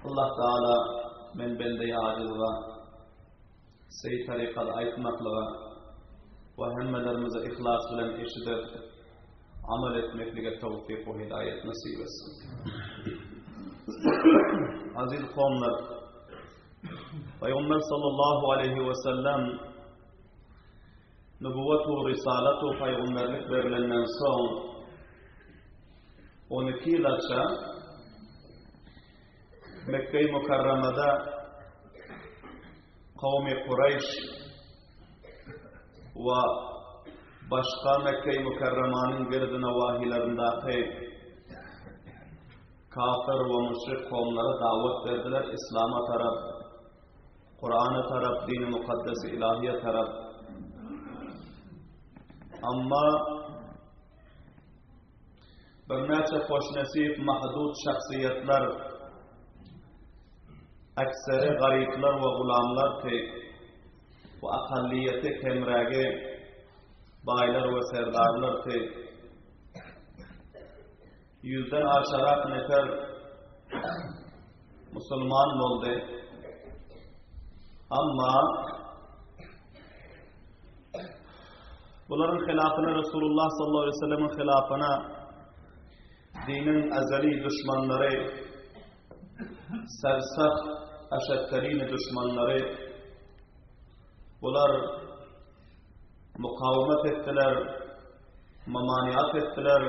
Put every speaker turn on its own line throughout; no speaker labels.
Allah Taala men bende acyzga seý tarykada aýtmaklyga we hemmelerimize yhlas bilen eşidip amal etmeklige towfyk we hidaýet nesip etsin. Aziz kowumlar, Pygamber sallallahu aleýhi we sellem nubuwwat we risalat we pygamberlik berilenden soň 12 ýylaça Mekge-i Mukarramada kowmy Kureýş we başga Mekge-i Mukarramanyň girdi-nawahilerindäki kafir we müşrik kowumlara dawat berdiler Islama tarap, Kurana tarap, dini mukaddesi ilahiýe tarap. Amma Birnäçe hoşnesip mahdut şahsyýetler, akseri garyplar we gulamlar ki, we akalliýeti kemrägi baýlar we serdarlar ki, ýüzden aşarak nefer musulman boldy. Amma Bularyň hilafyna Resulullah sallallahu aleyhi ve sellemiň hilafyna diniň azali düşmanlary sersah aşatterin düşmanlary bular mukawemet etdiler, mamaniat etdiler.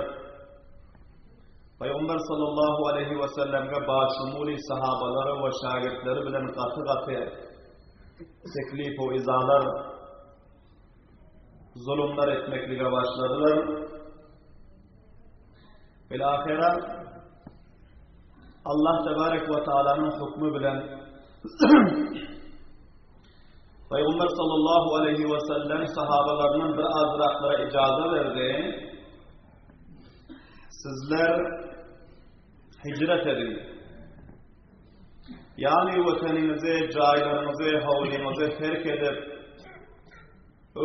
Peygamber sallallahu aleyhi ve sellemge başumuli sahabalary we şagirtleri bilen gaty-gaty teklip we izalar zulumlar etmeklige başladylar. Bilahira Allah tebarek we taalanyň hukmy bilen Peygamber sallallahu aleyhi ve sellem sahabalaryndan bir azraklara ijaza berdi. Sizler hicret edin. Ýagny watanyňyzy, jaýlaryňyzy, howlyňyzy terk edip,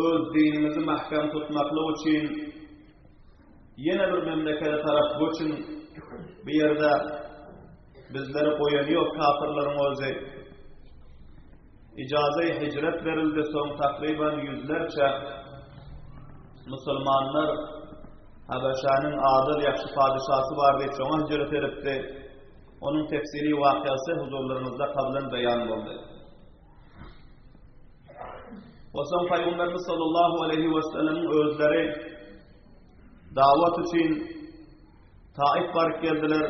öz diniňizi mähkem tutmaklyk üçin ýene bir memlekete tarap göçüň. Bu ýerde bizleri goýan ýok kafirleriň özi. Ijaza hijret berildi, soň takryban ýüzlerçe musulmanlar Habeşanyň adyl ýagşy padyşasy bardy, şoňa hijret edipdi. Onuň tefsiri wakyasy huzurlaryňyzda kablan beýan boldy. We soň Pygamberimiz sallallahu aleýhi we sellemiň özleri dawat üçin Taif baryp geldiler.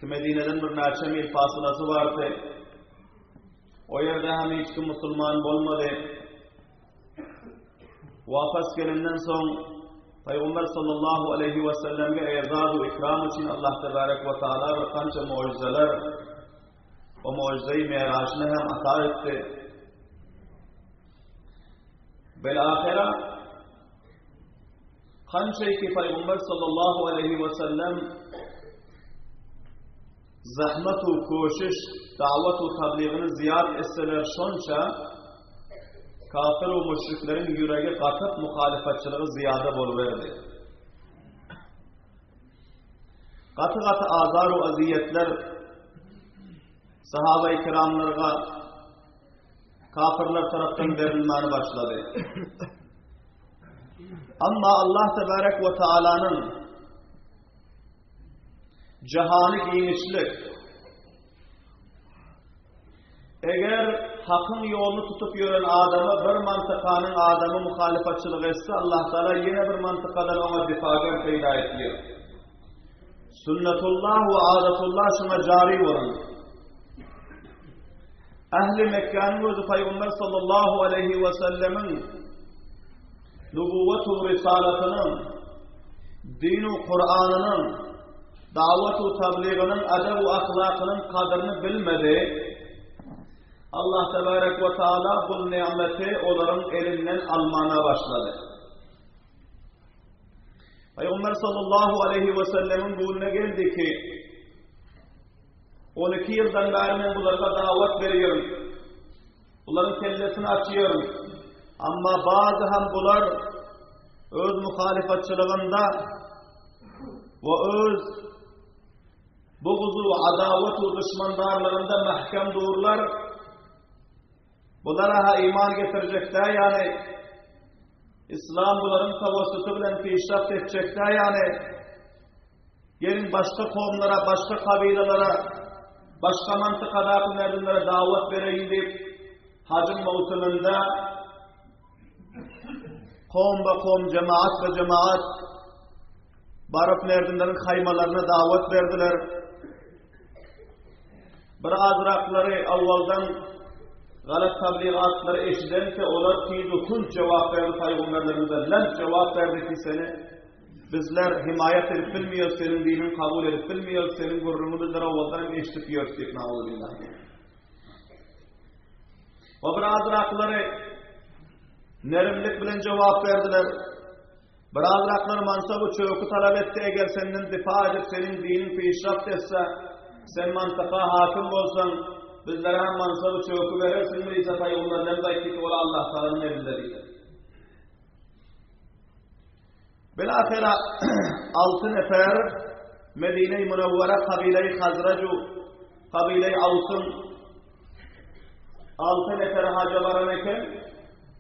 Ki Medineden bir näçe mil fasylasy bardy. O ýerde hem hiç kim musulman bolmady. Wapas gelenden soň Pygamber sallallahu aleýhi we selleme ezaz we ikram üçin Allah tebarek we taala bir kança mucizeler o mucizeyi mirajyny hem ata etdi. Bel ahira kança ki Pygamber sallallahu aleýhi we sellem zahmet we koşiş, dawat we tabligyny zyýat etseler şonça kafir we müşrikleriň ýüregi gatyp muhalyfatçylygy zyýada boluberdi. Gaty-gaty azar we aziýetler sahaba-i kiramlarga kafirler tarapdan berilmäni başlady. Amma Allah tebarek we taalanyň Jahany giňişlik. Eger hakyň ýoluny tutup ýören adama bir mantykanyň adamy muhalyfatçylyk etse, Allah Taala ýene bir mantykadan oňa difager peýda etýär. Sünnetullah we adatullah şuňa jary bolan. Ähli Mekgäniň özi Pygamber sallallahu aleýhi we sellemiň Nubuwwat we risalatynyň, dinu Kuranynyň, dawat we tabligynyň, edep we ahlakynyň kadyryny bilmedi. Allah tebarek we taala bu nimeti olaryň elinden almana başlady. Peygamber sallallahu aleyhi ve sellemiň gününe geldi ki, 12 ýyldan bäri men bulara dawat berýärin. Bularyň kellesini açýaryn. Amma bazy hem bular öz muhalyfatçylygynda we öz Bugzu, adawat-u duşmandarlygynda mähkem durlar. Bulara-ha iman getirjek-dä ýaly, Islam bularyň tawassuty bilen pişraft etjek-dä ýaly, geliň başga kowumlara, başga kabylalara, başga mantykadaky merdimlere dawat bereýin diýip, hajyň möwsüminde kowum-ba-kowum, jemaat-ba-jemaat baryp merdimleriň haýmalaryna dawat berdiler. Bir azraklary awwaldan galat tabligatlary eşidense olar tiz we tund jogap berdi paýgamberlerimize lent jogap berdi ki seni bizler himaýat edip bilmiýos seniň diniňi kabul edip bilmiýos seniň gürrüňiňi bizler awwaldan hem eşidip ýörüs diýip nauzubbillah. We bir azraklary nerimlik bilen jogap berdiler. Birazraklar mansaby çöki talap etdi, eger senden difa edip, seniň diniň pişraft etse, sen mantyka hakim bolsaň, bizlere hem mansaby çöki berersiňmi diýse, pygamber lemz aýtdy ki, ol Allah Tagalanyň elinde diýdi. Bilahyra alty nefer Medine-i Münewwere kabile-i Hazraju, kabile-i Awsyň Alty nefer haja baran eken.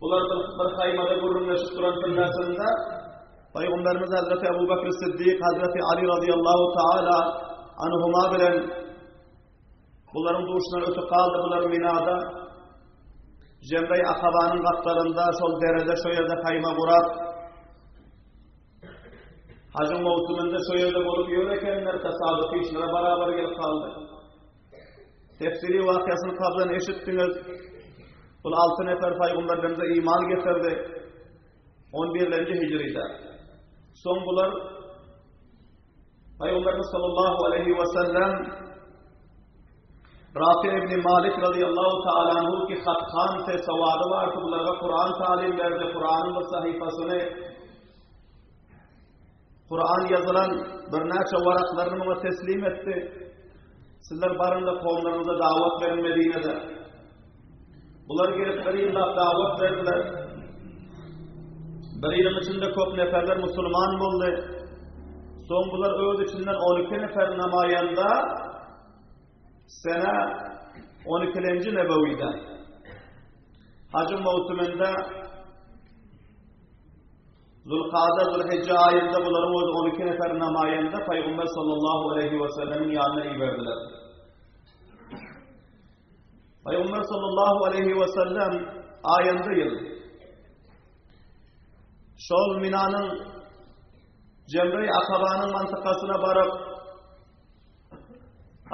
Bular bir, bir haýmada gürrüňleşip duran pillesinde Pygamberimiz Hazreti Ebu Bekr Siddik, Hazreti Ali radıyallahu taala anhuma bilen bularyň duşuna ötüp galdy bular Minada. Jemre-i Akabanyň gapdalynda şol derede şo ýerde haýma gurap Hajyň mowsumynda şo ýerde bolup ýör ekenler, tesadüfi işlere barabar gelip galdy. Tefsiri wakyýasyny kablan eşitdiňiz. Bul alty nefer paýgamberlerimize iman getirdi. On birlenji hijride. Soň bular Paýgamberimiz sallallahu aleyhi ve sellem Rafi ibn Malik radıyallahu ta'ala anhu ki hathan se sawady bardy bulara Kur'an talim berdi. Kur'anyň bir sahypasyny Kuran ýazylan birnäçe waraklaryny muňa teslim etdi. Sizler baryň-da kowumlaryňyza dawat beriň Medinede. Bular gelip bir ýyllap dawat berdiler. Bir ýylyň içinde köp neferler musulman boldy. Soň bular öz içinden 12 nefer namaýanda sene 12-lenji Nebewide Hajy mowsumynda Zulkada, Zulhijje aýynda bularyň özi 12 nefer namaýanda Pygamber sallallahu aleýhi we sellemiň ýanyna iberdiler. Pygamber sallallahu aleýhi we sellem aýynda ýyl şol Minanyň Jemre Akabanyň mantykasyna baryp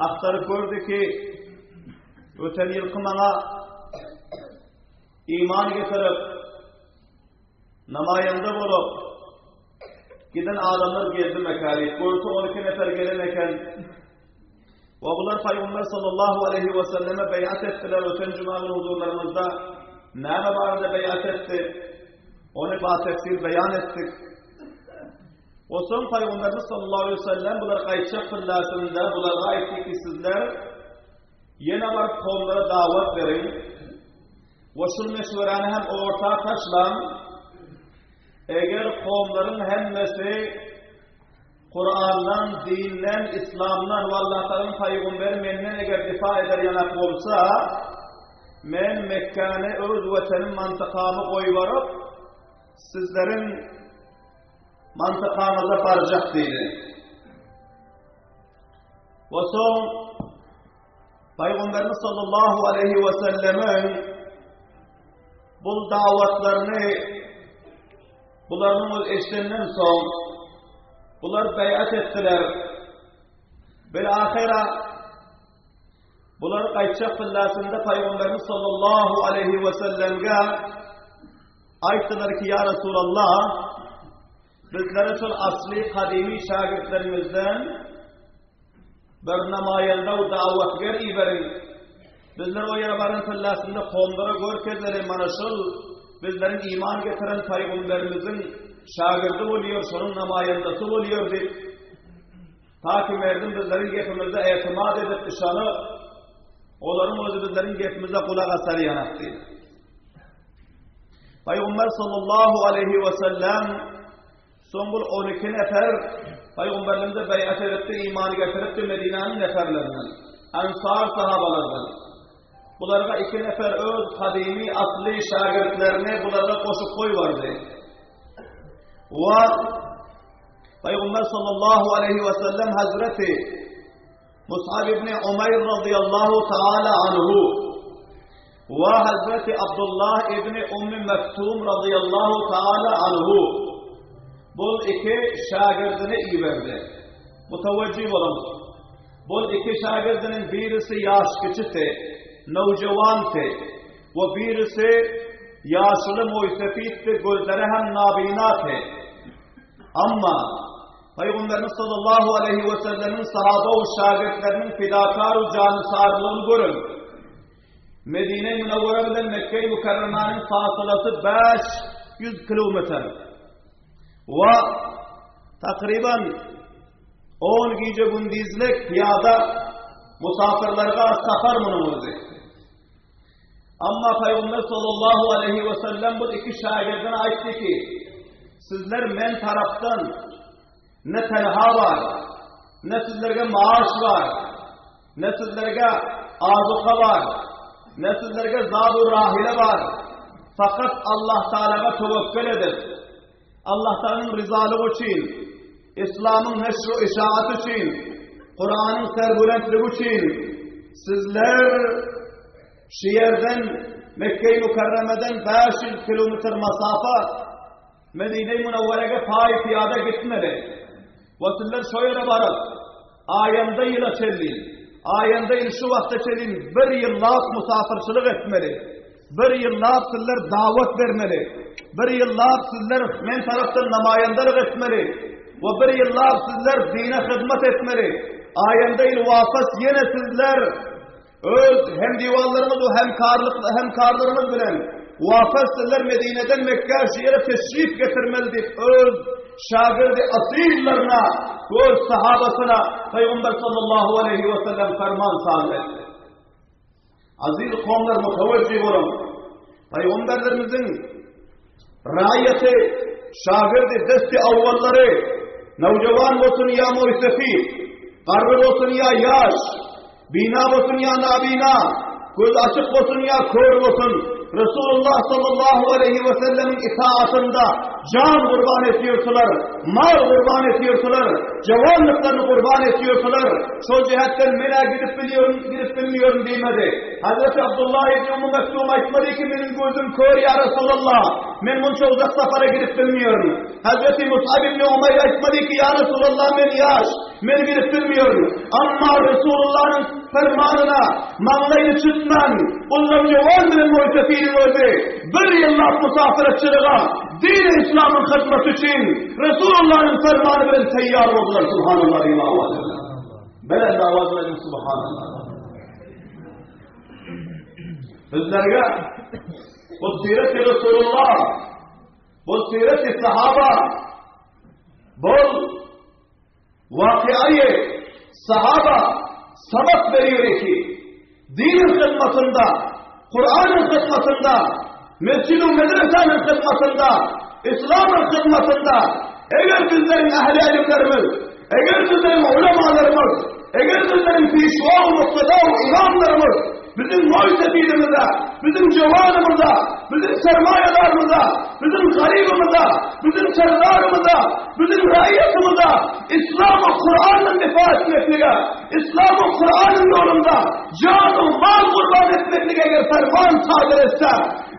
agtaryp gördi ki öten ýylky maňa iman getirip Namaýanda bolup, giden adamlar geldimekä diýip, görse 12 nefer gelen eken. We bular Pygamber sallallahu aleyhi we selleme beýat etdiler öten juma gün huzurlarymyzda. Näme barada beýat etdi? Ony batefsir beýan etdik. O soň Pygamberimiz sallallahu aleyhi we sellem bular gaýtjak pyllasynda bulara aýtdy ki, sizler ýene baryp kowumlara dawat beriň. We şul meşweräni hem orta taşlaň, eger kowumlaryň hemmesi Kurandan, dinden, Islamdan we Allatagalaň pygamberi menden eger difa eder ýanak bolsa, men Mekgäni öz wetenim mantykamy goýbaryp, sizleriň mantykaňyza barjak diýdi. We soň Pygamberimiz sallallahu aleyhi ve sellemiň bu dawatlaryny bularyň öz eşidenden soň bular beýat etdiler. Bil ahyra bular gaýtjak pillasynda Pygamberimiz sallallahu aleyhi ve sellemge aýtdylar ki ya Resulallah bizlere şol asly kadymy şagirtlerimizden Bir namaýanda we dawatger iberiň. Bizler o ýere baran tyllasynda kowumlara görkezeli, mana şol bizleriň iman getiren pygamberimiziň şagirdi bolýar, şonuň namaýandasy bolýar diýip, ta ki merdim bizleriň gepimize etimat edip yşanyp, olaryň özi bizleriň gepimize gulak asar ýanak diýip. Pygamber sallallahu aleyhi we sellem. Soň bul 12 nefer Pygamberimize beýat edipdi, iman getiripdi Medinäniň neferlerinden, Ansar sahabalardan. Bularga iki nefer öz kadymy asly şagirtlerini bularga goşup goýbardy. Wa Pygamber sallallahu aleyhi ve sellem Hazreti Mus'ab ibn Umayr radıyallahu taala anhu we Hazreti Abdullah ibn Ummi Mektum radıyallahu taala anhu bul iki şagirdini iberdi. Mutawajjih boluň. Bul iki şagirdiniň birisi ýaş kiçisi, nowjawandy we birisi ýaşuly moýsefitdi, gözleri hem nabinady. Amma Pygamberimiz sallallahu aleýhi we sellemiň sahaba we şägirtleriniň fidakar we janysarlygyny görüň. Medine-i Münewwere bilen Mekge-i Mükerremäniň fasylasy 500 kilometr. We takryban 10 gije gündizlik pyýada musafirlerge safar munuň özi. Amma Pygamber sallallahu aleýhi we sellem bu iki şägirdine aýtdy ki, sizler men tarapdan ne tenha bar, ne sizlerge maaş bar, ne sizlerge azuka bar, ne sizlerge zadu rahile bar. Fakat Allah Taala'ga tewekkül edip, Allah Taala'nyň ryzalygy üçin, Islamyň neşru işaaty üçin, Kuranyň serbulentligi üçin sizler şu ýerden Mekke-i Mükerremeden 500 kilometr masafa Medine-i Münewwerege paý pyýada gitmeli. We sizler şo ýere baryp, aýanda ýyla çenli, aýanda ýyl şu wagta çenli bir ýyllap musafirçilik etmeli. Bir ýyllap sizler dawat bermeli. Bir ýyllap sizler men tarapdan namaýandalyk etmeli. We bir ýyllap sizler dine hyzmat etmeli. Aýanda ýyl wapas ýene sizler öz hemdiwanlaryňyz we hemkarlyk hemkarlaryňyz bilen wapas sizler Medineden Mekgä şu ýere teşrif getirmeli diýip öz şagirdi asyllaryna, öz sahabasyna Pygamber sallallahu aleyhi we sellem ferman sadyr etdi. Aziz kowumlar mutawajjih boluň. Pygamberlerimiziň raýaty, şagirdi, desti awwallary, nowjawan bolsun ýa moýsefi, garry bolsun ýa ýaş, bina bolsun ýa nabina, göz açyk bolsun ýa kör bolsun, Resulullah sallallahu aleyhi ve sellemiň itaatynda jan gurban etýärsiler, mal gurban etýärsiler, jawanlyklaryny gurban etýärsiler. Şol jähetden men-ä gidip bilýärin, gidip bilmeýärin diýmedi. Hazreti Abdullah ibn Ummu Mektum aýtmady ki, meniň gözüm kör ýa Resulallah, men munça uzak sapara gidip bilmeýärin. Hazreti Mus'ab ibn Umaýr aýtmady ki, ýa Resulallah, men ýaş, men gidip bilmeýärin. Amma Resulullanyň fermanyna maňlaýyny çytman, ondan jowan bilen Moýsefiniň özi bir ýyllap musafirçilige, dini islamyň hyzmaty üçin Resulullanyň fermany bilen taýýar boldular. Subhanallah diýip awaz berdiler. Belent awaz bilen Subhanallah. Bizlerge bu siret-i Resulullah, bu siret-i sahaba, bu Wakyayy sahaba sabak berýär ki, diniň hyzmatynda, Kuranyň hyzmatynda, mesjid-u medresäniň hyzmatynda, islamyň hyzmatynda eger bizleriň ähli ilimlerimiz, eger bizleriň ulamalarymyz, eger bizleriň pişwa we muktada we imamlarymyz biziň moý-sefidimize, biziň jowanymyza, biziň sermaýadarymyza, biziň garybymyza, biziň serdarymyza, biziň raýatymyza Islam we Kurandan difa etmeklige, Islam we Kuranyň ýolunda jan we mal gurban etmeklige eger ferman sadyr etse,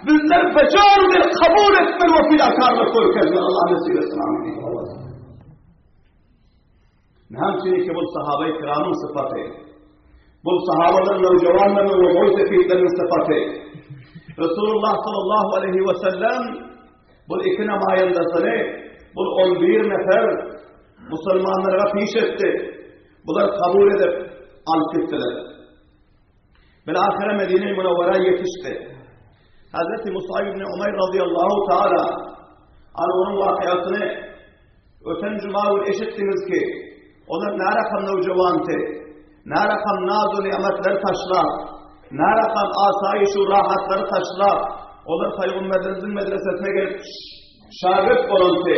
bizler bejan bir kabul etmeli we fidakarlyk görkezmeli. Allah nesip etsin. Amin. Näme üçin ki bu sahabe-i kiramyň sypaty? Bu sahabalaryň nowjawanlarynyň we moý-sefitleriniň sypaty. Resulullah sallallahu aleyhi ve sellem bu iki namaýandasyny bu 11 nefer musulmanlara piş etdi. Bular kabul edip alyp gitdiler. Bilahire Medine-i Münevvere ýetişdi. Hazreti Musab ibn Umaýr radıyallahu taala an onuň wakyýasyny öten juma gün eşitdiňiz ki, olar närakam nowjawandy, närakam naz-u nimetleri taşlap, närakam asaýyş-u rahatlary taşlap, olar Pygamberlerimizin medresesine gelip şagirt bolandy.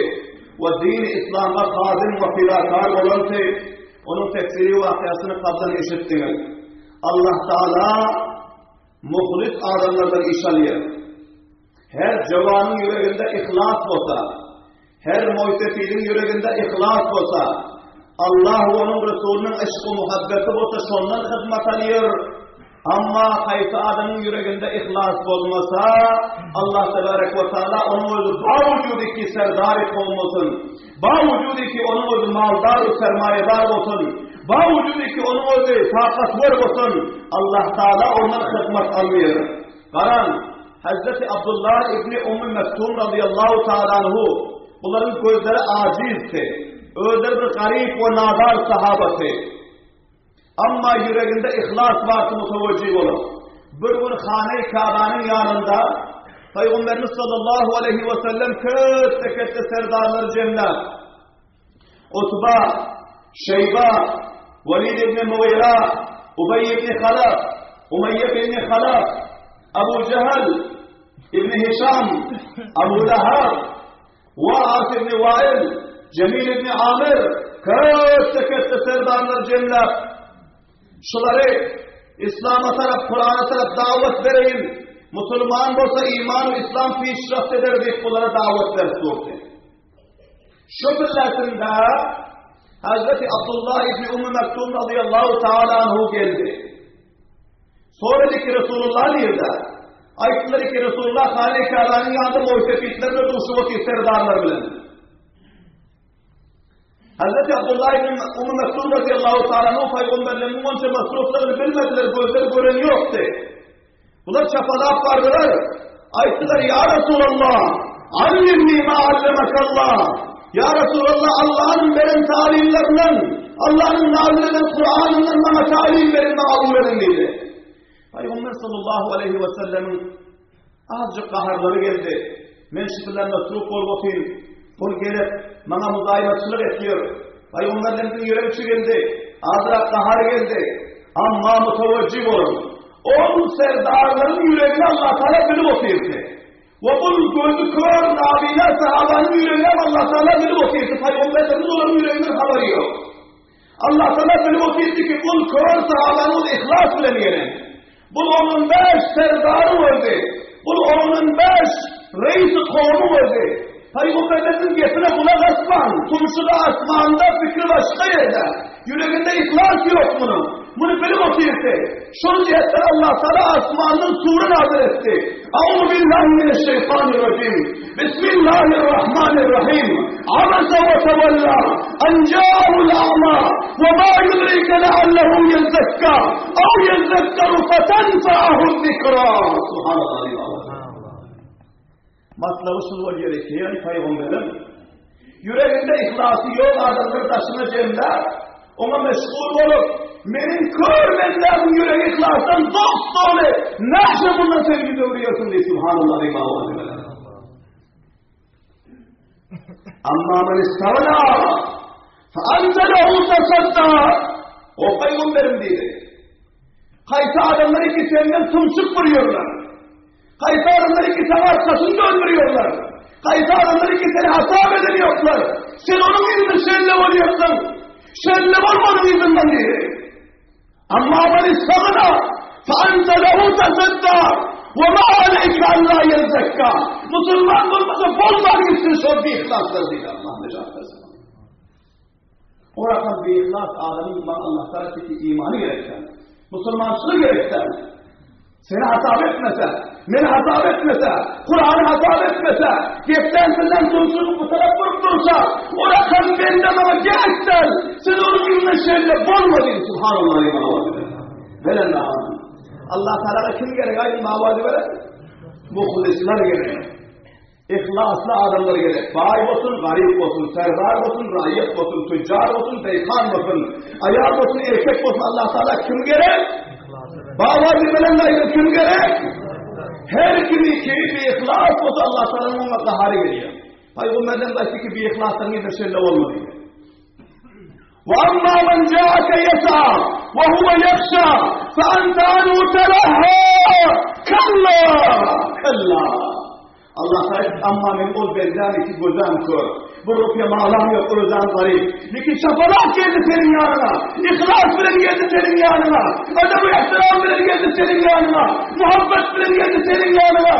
we dini islama hadim we fidakar bolandy. Onuň tefsiri wakyýasyny kablan eşitdiňiz. Allah Taala muhlis adamlardan iş alýar. Her jowanyň ýüreginde yhlas bolsa, her moýsefidiň ýüreginde yhlas bolsa, Allah we onuň Resulynyň yşky-muhabbeti bolsa şondan hyzmat alýar. Amma haýsy adamyň ýüreginde yhlas bolmasa, Allah tebarek we taala onuň özi bawujudi ki serdary kowum bolsun, bawujudi ki onuň özi maldar we sermaýedar bolsun, bawujudi ki onuň özi takatwer bolsun, Allah taala ondan hyzmat almaýar. Garaň, Hazreti Abdullah ibni Ummy Mektum razyýallahu taala anhu, bularyň gözleri ajizdi. Özleri bir garyp we nadar sahabasy. Amma ýüreginde yhlas bardy mutawejjih bolup, bir gün Hane-i Kabanyň ýanynda Pygamberimiz sallallahu aleýhi we sellem kötte-kötte serdarlary jemläp, Utba, Şeýba, Walid ibn Mugyra, Ubeý ibn Halaf, Umeýýe ibn Halaf, Abu Jehal ibn Hişam, Abu Lahab, Waas ibn Wail, Jemil ibn Amir, kötte-kötte serdarlary jemläp, şulary Islama tarap, Kurana tarap dawat bereýin, musulman bolsa iman we islam pişraft eder diýip bulara dawat berip durdy. Şu pillasynda Hazreti Abdullah ibn Ummu Mektum radıyallahu taala anhu geldi. Sorady ki Resulullah nirde? Aýtdylar ki Resulullah Hane Käbäniň ýanynda moýsefitler bilen duşup otyr serdarlar bilen. Hazreti Abdullah ibn Ummu Mektum radıyallahu taala anhu peygamberleriniň onça masruflaryny bilmediler, gözleri gören ýokdy. Bular çapalap bardylar. Aýtdylar, Ýa Resulallah, allimni ma allemakallah. Ýa Resulallah, Allah'yň beren talimlerinden, Allah'yň nazil eden Kur'anyndan maňa talim berin, maňa öwrediň diýdi. Peygamber sallallahu aleyhi ve sellemiň azjyk gaharlary geldi. Men şu bilen mesruf bolup otyryn. Ol gelip, maňa muzaýymatçylyk etýär. Pygamberlerimiziň ýüregi çigildi. Azrak gahary geldi. Amma mutawajjih boluň. Ol serdarlaryň ýüregini Allah Taala bilip otyrdy. We bul gözi kör nabina sahabanyň ýüregini hem Allah Taala bilip otyrdy. Pygamberlerimiz olaryň ýüreginden habary ýok. Allah Taala bilip otyrdy ki, bul kör sahabanyň ol ihlas bilen gelen. Bul onuň bäş serdary boldy. Bul onuň bäş reisi kowmy boldy. Pygamberlerimiziň gepine gulak asman, tumşugy asmanda, pikri başga ýerde. Ýüreginde yhlas ýok munuň. Muny bilip otyrdy. Şol jihetden Allah Taala asmandan sure nazil etdi. Auzu billahi mineşşeýtanirrajim. Bismillahirrahmanirrahim. Abasa we tawalla an ja'ahul a'ma we ma yudrike leallehu yezekka aw yezekkeru fetenfa'ahu zikra. Subhanallah. Matlaby şul bolýar ki, ey pygamberim, ýüreginde yhlasy ýok adamlary daşyna jemläp, oňa meşgul bolup, meniň kör bendämiň ýüregi yhlasdan dos-doly, näçe mundan sen ýüz öwürýärsiň diýip, subhanallah diýip awaz berýär. Amma men istagna fa anta lahu tasadda. O pygamberim diýdi. Haýsy adamlar ki senden tumşuk burýarlar. Haýsy adamlar ki saňa arkasyny döndürýärler. Haýsy adamlar ki seni hasap eden ýoklar. Sen onuň ýüzüne şelle bolýarsyň. Şelle bolma onuň ýüzünden diýdi. Amma men istagna fa anta lahu tasadda we ma aleyke alla yezekka. Musulman bolmasa bolman gitsin şol bir ihlaslar diýdi Allah nejat bersin. O rakam bir ihlas adamyň maňa Allah tarapy imany gerekden. Musulmançylyk gerekden. Seni hasap etmese, meni hasap etmese, Kur'an'ı hasap etmese, gepden sizden tumşugyny bu tarap burup dursa, o rakam benden ama gerekden, sen onun ýüzüne şeýle bolma diýdi. Subhanallah diýip awaz berdi. Beren Allah Teala kim gerek aýdym awazy beren? Muhlisler gerek. Ihlasly adamlar gerek. Baý bolsun, garyp bolsun, serdar bolsun, raýat bolsun, tüjjar bolsun, deýhan bolsun, aýal bolsun, erkek bolsun, Allah Taala kim gerek? Baba bilen aýdym kim gerek? Her kimi ki bir ihlas bolsa Allah Taala'nın oňa gahary gelýär. Pygamberden aýtdy ki bir ihlasdan bir şeýle bolmaly. وأما من جاءك يسعى وهو يخشى فأنت عنه تلهى كلا كلا Allah aýtdy, amma men ol bendäm ki gözem kör. Bir rupiýa malam ýok, özem garyp. Lekin şapalak geldi seniň ýanyňa. Yhlas bilen geldi seniň ýanyňa. Edep we ihtiram bilen geldi seniň ýanyňa. Muhabbet bilen geldi seniň ýanyňa.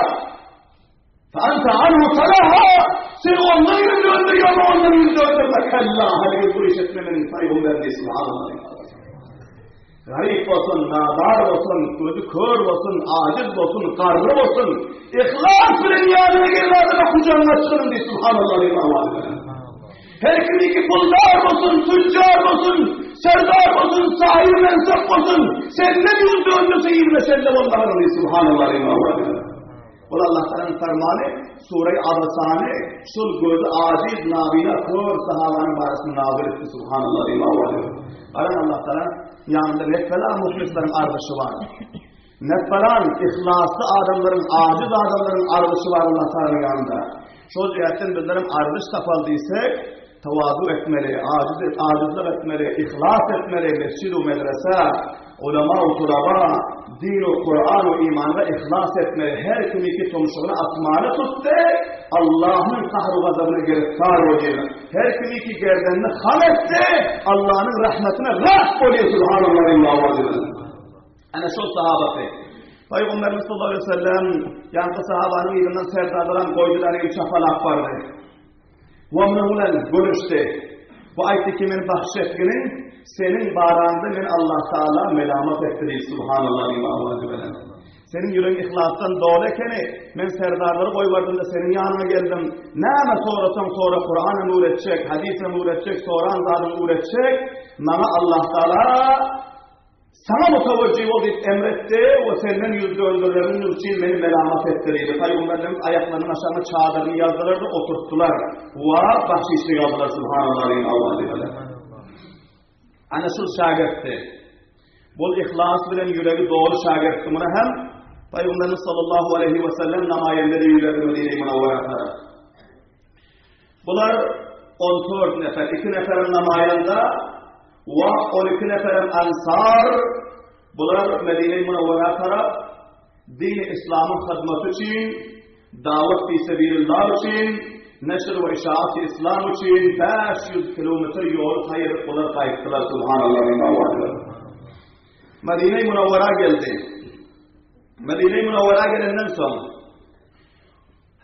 Anta anhu talaha. Sen ondan ýüz döndürýäň, ondan ýüz döndürme. Kella, hergiz bu iş etme meniň pygamberim subhanallah. Garyp bolsun, nadar bolsun, gözi kör bolsun, ajiz bolsun, garry bolsun, yhlas bilen ýanyna gelen adama kujagyňy açgynyň diý, subhanallah diýip awaz beren. Her kim iki puldar bolsun, tüjjar bolsun, serdar bolsun, sahyp mensep bolsun, senden ýüz döndürse ýerine sende bolmagyny diý, subhanallah diýip awaz beren. Ol Allah Taalanyň fermany, Sure-i Abasany şol gözi ajiz, nabina, kör sahabanyň barasynda nazil etdi, subhanallah diýip awaz beren. Garan Allah Taala ýanynda nefelan muhlisleriň arzyşy bar. Nefelan yhlasly adamlaryň, ajiz adamlaryň arzyşy bar Allah Taalanyň ýanynda. Şol jähtden bizlerem arzyş tapal diýsek, tawazu etmeli, ajiz, ajizlik etmeli, yhlas etmeli, mesjid u medrese, ulama u tulaba, din u Kur'an u imana yhlas etmeli. Her kim iki tumşugyny asmana tutdy, Allahyň kahru gazabyna giriftar bolýar. Her kim iki gerdenini ham etse, Allah'yň rahmetine gark bolýar. Subhanallah Allahu akbar. Ana şol sahabasy. Peygamberimiz sallallahu aleyhi ve sellem ýaňky sahabanyň yzyndan serdarlaram goýdular, ýa çapalap bardy. We munuň bilen görüşdi. Bu aýtdy ki, men bahşyş etginiň, seniň baraňda men Allah Taala melamat etdi diýdi. Subhanallah diýip awazy bilen. Seniň ýüregiň yhlasdan doly ekeni, men serdarlary goýbardym-da seniň ýanyňa geldim. Näme sorasaň sora, Kuranam öwretjek, hadysam öwretjek, soran zadyňy öwretjek. Maňa Allah Taala Saňa mutawajjih bol diýip emretdi we senden ýüz dönderleriň üçin meni melamat etdi diýdi. Pygamberlerimiz aýaklarynyň aşagyna çadyryny ýazdylar-da oturtdylar. Wa bahşişlik aldylar subhanallah diýen awazy bilen. Ana şul şagirtdi. Bol yhlas bilen ýüregi doly şagirtdi. Muny hem Pygamberimiz sallallahu aleyhi we sellem namaýende diýilerdi Medine-i Munawwara tarap. Bular 14 nefer, 2 neferem namaýanda we 12 neferem ansar, bular Medine-i Munawwara tarap dini islamyň hyzmaty üçin, dawat fi sebilillah üçin, neşr we işaat islam üçin 500 kilometr ýol haýyryp bular gaýtdylar subhanallah. Medine-i Munawwara geldi. Medine-i Munawwara gelenden soň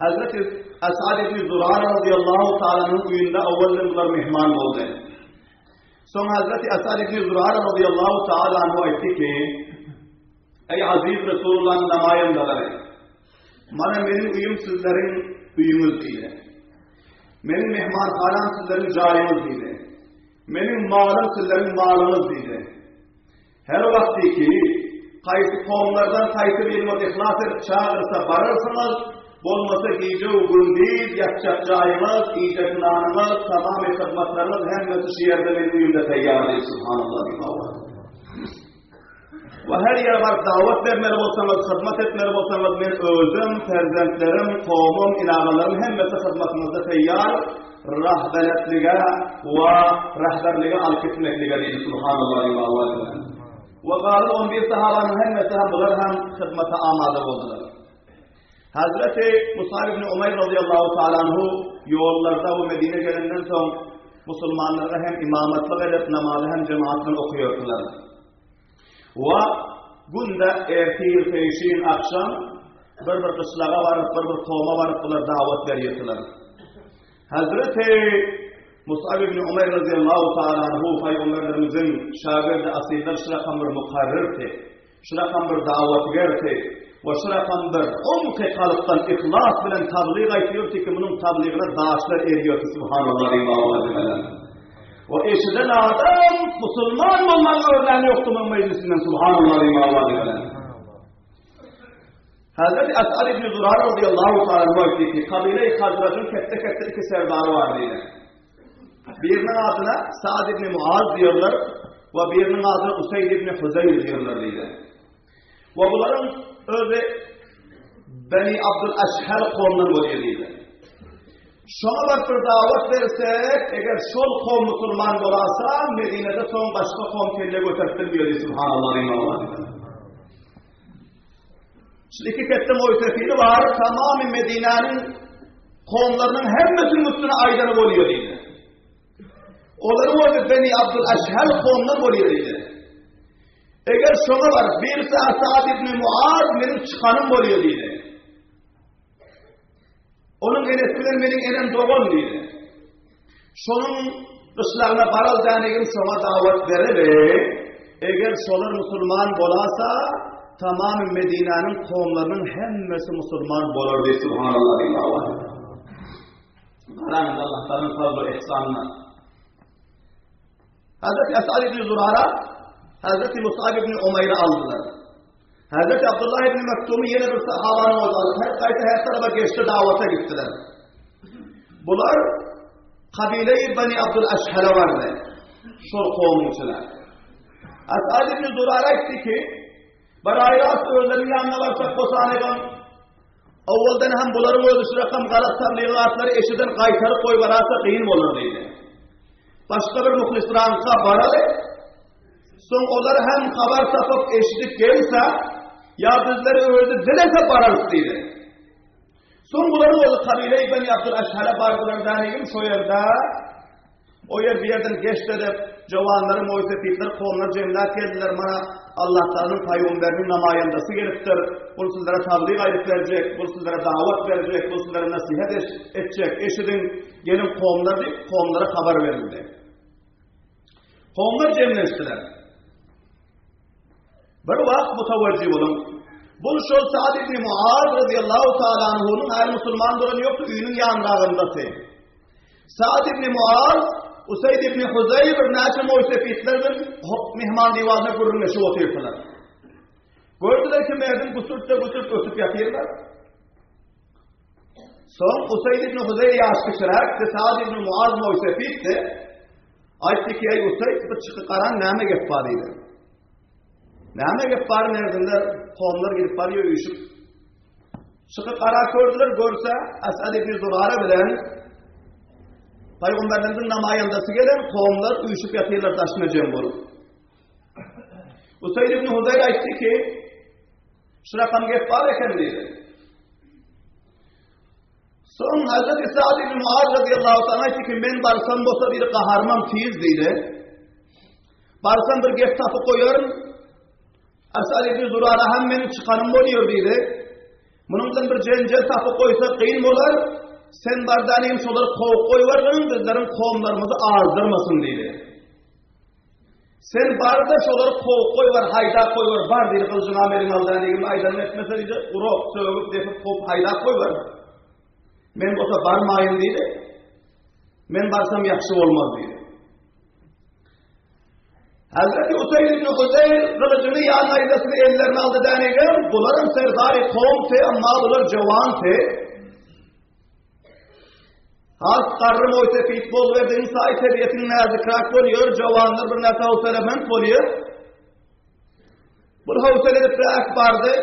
Hazreti Asad ibn Zurara radiyallahu ta'alanyň öýünde awwaldan bular mehman boldy. Soň Hazreti Asad ibn Zurara radiyallahu ta'ala anhu aýtdy ki, Eý aziz Resulullah'yň namaýandalary, mana meniň öýüm sizleriň öýüňiz diýdi. Meniň mehmanhanam sizleriň jaýyňyz diýdi. Meniň malym sizleriň malyňyz diýdi. Her wagty ki, haýsy kowumlardan haýsy biriňiz yhlas edip çagyrsa bararsyňyz, bolmasa gije-u gündiz ýatjak jaýyňyz, iýjek nanyňyz, tamamy hyzmatlaryňyz hemmesi şu ýerde meniň öýümde taýýar diýdi. Subhanallah diýip awaz. We her ýere baryp dawat bermeli bolsaňyz, hyzmat etmeli bolsaňyz, men özüm, perzentlerim, kowumym, inagalarym hemmesi hyzmatyňyzda taýýar. Rahbeletlige we rehberlige alyp gitmeklige diýdi Subhanallah diýip awaz bilen. We galan 11 sahabanyň hemmesi hem bular hem hyzmata amada boldular. Hazreti Musab ibn Umaýr radiyallahu ta'ala anhu ýollarda we Medine gelenden soň musulmanlara hem imamatlyk edip namazy hem jemaat bilen okuýardylar. We günde ertir, peşin, akşam bir-bir gyşlaga baryp, bir-bir kowma baryp bular dawat berýärdiler. Hazreti Musab ibn Umaýr radiyallahu ta'ala anhu pygamberlerimiziň şagirdi asyllar şu rakam bir mukarrirdi. Şu rakam bir dawatgerdi. We şu rakam bir umky kalpdan yhlas bilen tablyg aýtýardy ki, munuň tablygyna daşlar eriýärdi subhanallah diýip awaz bilen. We eşiden adam musulman bolmagy örän ýokdy munuň mejlisinden subhanallah diýip awaz bilen. Hazreti Asad ibn Zurar radiyallahu ta'ala anhu aýtdy ki, kabile-i Hazrajyň ketde-ketde iki serdary bar diýdi. Biriniň adyna Saad ibn Muaz diýerler we biriniň adyna Usayd ibn Huzayr diýerler diýdi. We bularyň özi Beni Abdul Aşhar kowmundan bolýar diýdi. Şoňa baryp bir dawat bersek, eger şol kowum musulman bolasa, Medinede soň başga kowum kelle göterip bilmeýär diýdi, subhanallah diýdi. Şu iki ketde moýsefili bar, tamamy Medinäniň. Kowumlarynyň hemmesiniň üstüne aýdany bolýar diýdi. Olaryň özi Beni Abdul Eşhel kowumdan bolýar diýdi. Eger şoňa baryp, birisi Asad ibn Muaz meniň çykanym bolýar diýdi. Onuň enesi bilen meniň enem dogan diýdi. Şonuň gyşlagyna baral dänegim şoňa dawat bereli. Eger şolar musulman bolasa, tamamy Medinäniň kowumlarynyň hemmesi musulman bolar diýdi. Subhanallah diýdi. Garaň Allah Taalanyň fazly ihsanyna. Hazreti Esad ibn Zurara, Hazreti Musab ibn Umaýry aldylar. Hazreti Abdullah ibn Mektumy ýene bir sahabanyň özi alyp, her gaýta her tarapa geçdi, dawata gitdiler. Bular kabile-i Bani Abdul Eşhele bardy. Şol kowumyň içine. Esad ibn Zurara aýtdy ki, bir aýrat özleriniň ýanyna barsak bosanygam, owaldan hem bularyň özi şu rakam galat tabligatlary eşiden gaýtaryp goýbararsa gyn bolar diýdi. Başga bir muhlisranka baraly, Soň olar hem habar tapyp eşidip gelse, ýa bizleri özi dilese bararys diýdi. Soň bularyň özi kabile-i Beni Abdul Eşhele bardylar dänigim şo ýerde o ýer bir ýerden geçdi edip, jowanlary, moýsepitler, kowumlar jemläp geldiler, mana Allah Taalanyň pygamberiniň namaýandasy gelipdir, bul sizlere tablyg aýdyp berjek, bul sizlere dawat berjek, bul sizlere nasihat etjek, eşidiň, geliň kowumlar diýip, kowumlara habar berildi. Kowumlar jemlenişdiler. Bir wagt mutawajjy boluň. Bul şol Sa'd ibn Muaz radiyallahu ta'ala anhu'nyň häli musulman duran ýokdy, öýüniň ýanragyndasy. Sa'd ibn Muaz, Usayd ibn Huzaý bir näçe moýsepitler bilen mehman diwanynda gürrüňleşip otyrdylar. Gördüler ki, merdim gusurt-da-gusurt ötüp ýatyrlar. Soň Usayd ibn Huzaýr ýaş kiçiräkdi, Sa'd ibn Muaz moýsepitdi. Aýtdy ki, eý Usayd, bir çyky garan näme gep bar diýdi. Näme gep bar merdimler, kowumlar gidip barýar üýşüp. Çyky gara gördüler, görse Asad ibn Zurara bilen Pygamberimiziň namaýandasy gelen kowumlar üýşüp ýatyrlar daşyna jem bolup. Usayd ibn Huzaýr aýtdy ki, Şu rakam gep bar eken diýdi. Soň Hazreti Sa'd ibn Muaz radiyallahu ta'ala aýtdy ki, men barsam bolsa diýdi, gaharymam tiz diýdi. Barsam bir gep tapyp goýaryn. Asad ibn Zurara hem meniň çykanym bolýar diýdi. Munuň bilen bir jenjel tapyp goýsa kyn bolar. Sen bardanym şolary kowup goýbergin, bizleriň kowumlarymyzy azdyrmasyn diýdi. Sen bar-da şolary kowup goýber, haýdap goýber, bar diýdi, gylyjyňam eliňe al dänigimi aýdanymy etmese diýdi, urup, sögüp, depip, kowup, haýdap goýber. Men bolsa barmaýyn diýdi. Men barsam ýagşy bolmaz diýdi. Hazreti Usayd ibn Huzeyr gylyjyny ýa naýzasyny ellerine aldy dänigem, bularam serdary kowum te, amma bular jowan te. Has garry moýsepit boluberdigiň saýy tebiatyň näzikräk bolýar, jowanlar bir näçe howsalament bolýar. Bir howsala edip räk bardy.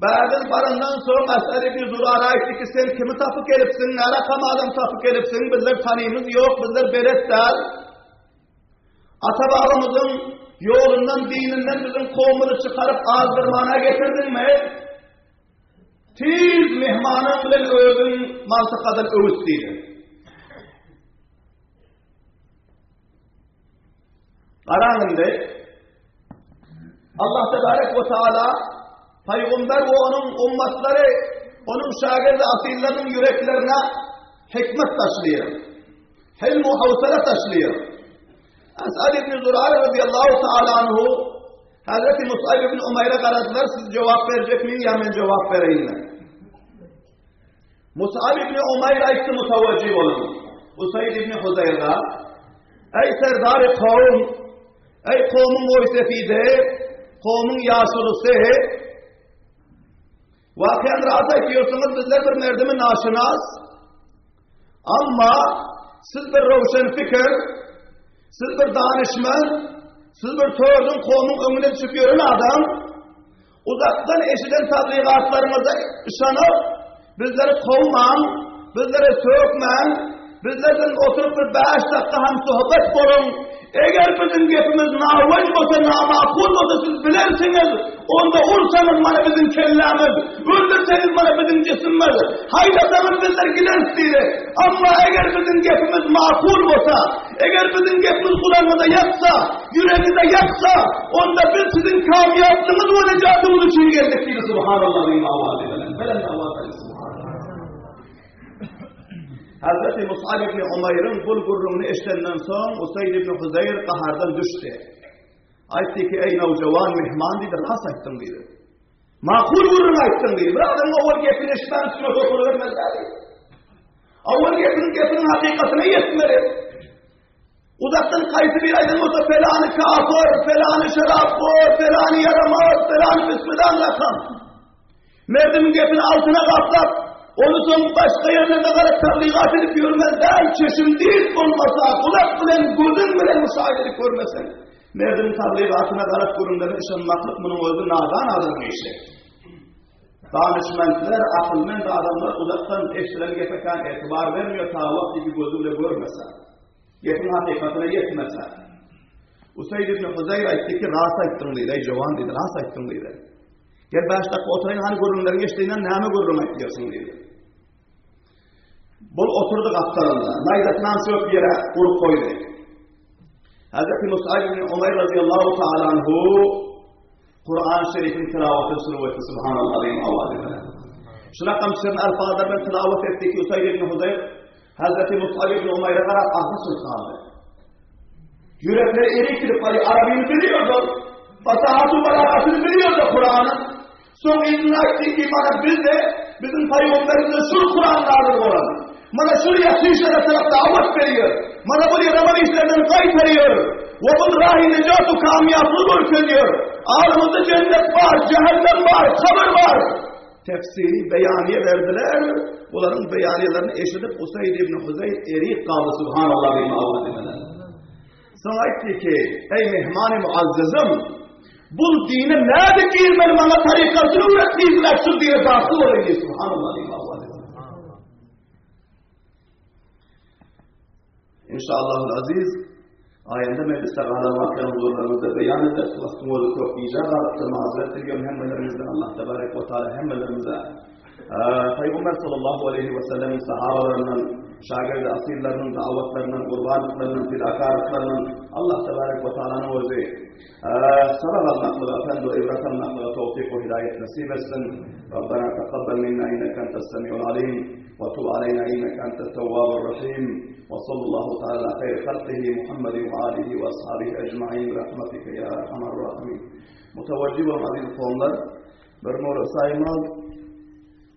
Bärdin barandan soň Asad ibn Zurara aýtdy ki, sen kimi tapyp gelipsiň, närakam adam tapyp gelipsiň, bizler tanymyz ýok, bizler belet däl. Ata-babamyzyň ýolundan, dininden biziň kowumyzy çykaryp azdyrmana getirdiňmi? Tiz mehmanyň bilen özüň mantykadan öwüs diýdi. Garaň indi. Allah tebarek we taala paýgamber we onuň ummatlary, onuň şagirdi asyllarynyň ýüreklerine hikmet taşlaýar. Hilm we hawsala taşlaýar. Asad ibn Zurar radiyallahu taala anhu Hazreti Musab ibn Umaýra garadylar, siz jogap berjekmi ýa men jogap bereýinmi? Musab ibn Umaýr aýtdy mutawajjy boluň. Usayd ibn Huzaýra, Eý serdary kowum, eý kowumyň moýsefidi, kowumyň ýaşulusy, Wakyýan rahat aýtýarsyňyz, bizler bir merdimi naşynas, amma siz bir röwşen pikir, siz bir danyşmen, siz bir tördüň kowumyň öňüne düşüp ýören adam, uzakdan eşiden tabligatlaryňyza yşanyp, bizleri kowmaň, bizlere sökmäň, bizler bilen oturyp bir bäş dakika hem sohbet boluň. Eger biziň gepimiz nawej bolsa, namakul bolsa siz bilersiňiz, onda ursaňyz mana biziň kellämiz, öldürseňiz mana biziň jisimimiz, haýdasaňyz bizler gideris diýdi. Amma eger biziň gepimiz makul bolsa, eger biziň gepimiz gulagyňyza ýaksa, ýüregiňize ýaksa, onda biz siziň kamýaplygyňyz we nejatyňyz üçin geldik diýdi. Subhanallah diýip awaz bilen. Belent awaz bilen. Hazreti Mus'ab ibn Umaýryň bul gürrüňini eşidenden soň Usaýd ibn Huzaýr gahardan düşdi. Aýtdy ki, eý nowjawan mehman diýdi, ras aýtdyň diýdi. Makul gürrüň aýtdyň diýdi. Bir adamyň owal gepini eşitmän üstüne topulybermeli däl. Owal gepiniň gepiniň hakykatyna ýetmeli. Uzakdan kaýsy bir aýdan bolsa felany kafir, felany şeraphor, felany ýaramaz, felany pismidan rakam. Merdimiň gepini altyna gaplap, ony soň başga ýerlerde galat tabligat edip ýörmeli däl, çeşim dit bolmasa, gulak bilen, gözüň bilen müşahede edip görmeseň, merdimiň tabligatyna galat gürrüňlerine yşanmaklyk munuň özi nadan adamyň işi. Danyşmentler, akylmend adamlar uzakdan eşidilen gepe kän etibar bermiýär, ta wagt iki gözi bile görmese. Gepiň hakykatyna ýetmese. Usaýd ibn Huzaýr aýtdy ki, rast aýtdyň diýdi, eý jowan diýdi, rast aýtdyň diýdi. Gel bäş dakika oturaýyn, hany gürrüňleriň eşdiginden näme gürrüň aýtýarsyň diýdi. Bul oturdy gapdalynda, naýzasynam söp ýere urup goýdy. Hazreti Musab ibn Umaýr radiyallahu ta'ala anhu Kur'an-ı Şerifin tilawatyny şuru etdi, subhanallah diýip awaz bilen. Şunakam şirin alfazlar bilen tilawat etdi ki, Usaýd ibn Huzaýr Hazreti Musab ibn Umaýra garap agzy açylyp galdy. Ýürekleri erik gidip barýar, arabyny bilýärdi. Fasahatu balagatyny bilýärdi Kur'anyň. Soň yzyna aýtdy ki, mana biz-de biziň pygamberimize şul Kur'an nazyl bolan. Mana şul ýagşy işlere tarap dawat berýär. Mana bu ýaramaz işlerden gaýtarýar. We bu rahy nejat-u kamýaplygy görkezýär. Alymyzda jennet bar, jähennem bar, kabyr bar. Tefsiri beýaniýe berdiler. Bularyň beýaniýelerini eşidip Usaýd ibn Huzaýr erik galdy subhanallah diýip awaz bilen. Soň aýtdy ki, eý mehmany muazzazym, bul dine nädip girmeli maňa tarykasyny öwret diýdiler, şu dine dahyl bolaýyn diýdi subhanallah diýip awaz bilen. Inşallahul aziz, aýynda mejlisde galan wakyany huzurlaryňyzda beýan ederis. Wagtyň özi köp gijä galypdyr. Mazeret dilýän hemmelerimizden Allah tebarek we taala hemmelerimize Pygamber sallallahu aleyhi we sellemiň sahabalaryndan, şagirdi asyllarynyň dawatlaryndan, gurbanlyklaryndan, fidakarlyklaryndan Allah tebarek we taalanyň özi Sabak almaklyga, pend we ibrat almaklyga towfyk we hidaýat nesip etsin. Rabbana taqabbal minna innaka entas semiul alim we tub aleyna innaka entat tawwabur rahim. Wa sallallahu taala ala hayr halqihi Muhammed we alihi we ashabihi ecmaîn bi rahmetike ya erhamer rahimin. Mutawajjih bolan aziz kowumlar, bir mola saýmaz.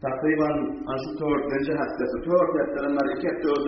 Takryban şu dördünji hepdesi, dört hepdeden bäri iki hepde öldü.